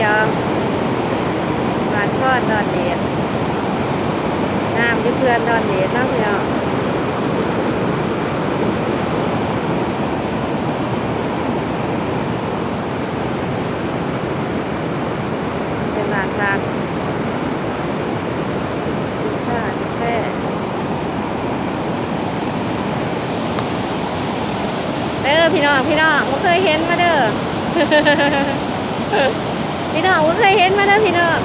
ບ້ານຄອນດອນເດດ ນ້ຳຢູ່ເຂື່ອນດອນເດດເນາະພີ່ນ້ອງ. ເປັນບ້ານພັກ ເດີພີ່ນ້ອງ ພີ່ນ້ອງບໍ່ເຄີຍເຫັນມາເດີ ພີ່ນ້ອງບໍ່ເຄີຍເຫັນມາເດີພີ່ນ້ອງ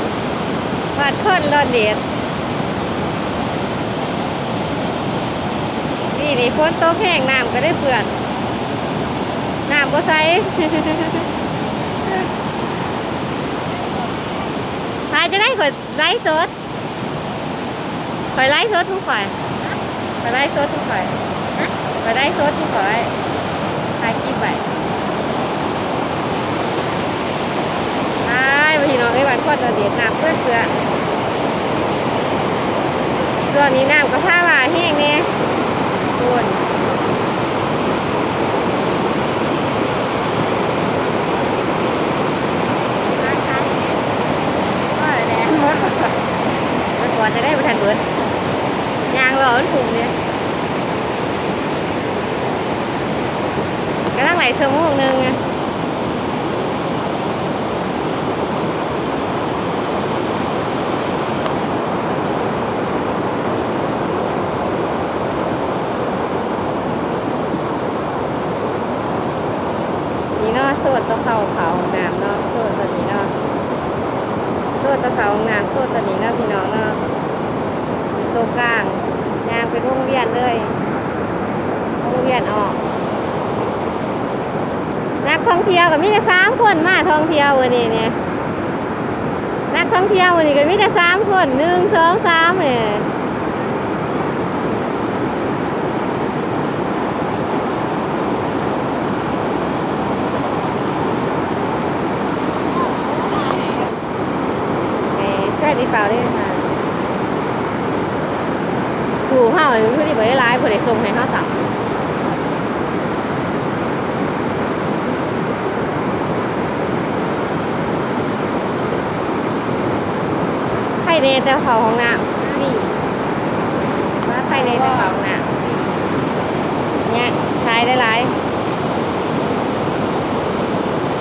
ບ້ານຄອນດອນເດດ. ນີ້ນີ້ ຝົນຕົກແຮງ ນ້ຳກໍໄດ້ເປື້ອນ ນ້ຳບໍ່ໃສ. ຖ່າຍຈັ່ງໃດ ຂ້ອຍໄລຟ໌ສົດ ຂ້ອຍໄລຟ໌ສົດຂອງຂ້ອຍ ຂ້ອຍໄລຟ໌ສົດຂອງຂ້ອຍ ຂ້ອຍໄລຟ໌ສົດຂອງຂ້ອຍ ຖ່າຍຄລິບໄວ້. ອ້າຍ ພີ່ນ້ອງເອີຍ ບ້ານຄອນດອນເດດ ນ້ຳເປື້ອນໆ ຊ່ວງນີ້ນ້ຳກໍພາວ່າແຮງແດ່ພຸ້ນ. ມັນກວດຈະໄດ້ບໍ່ທັນເບິດ ຍ່າງລໍມັນພຸ້ນເດ້ ກຳລັງໄຫຼຊົ່ວໂມງໜຶ່ງ. ນີ້ເນາະ ໂຊນຕົວເຂົ້າ ເຂົ້າຫ້ອງນ້ຳເນາະ ໂຊນຕົວນີ້ເນາະ ໂຊນຕົວເຂົ້າຫ້ອງນ້ຳ ໂຊນຕົວນີ້ເນາະ ພີ່ນ້ອງເນາະ ຢູ່ໂຕກາງ ຍ່າງເປັນວົງວຽນເລີຍ ວົງວຽນອອກ. ນັກທ່ອງທ່ຽວກໍມີແຕ່ສາມຄົນມາທ່ອງທ່ຽວມື້ນີ້ນີ້ ນັກທ່ອງທ່ຽວມື້ນີ້ກໍມີແຕ່ສາມຄົນ ໜຶ່ງ ສອງ ສາມ ນີ້. ເອີ ຊ່ວຍຕິເປົ່າເດ້ ຜູ້ເຮົາຄືຊິບໍ່ໄດ້ຫຼາຍ ບໍ່ໄດ້ສົ່ງໃຫ້ເຮົາຊ້ຳ. ໃຄແດ່ແຕ່ເຂົ້າຫ້ອງນ້ຳ ນີ້ ວ່າໃຄແດ່ແຕ່ເຂົ້າຫ້ອງນ້ຳ ນີ້ ຂາຍໄດ້ຫຼາຍ.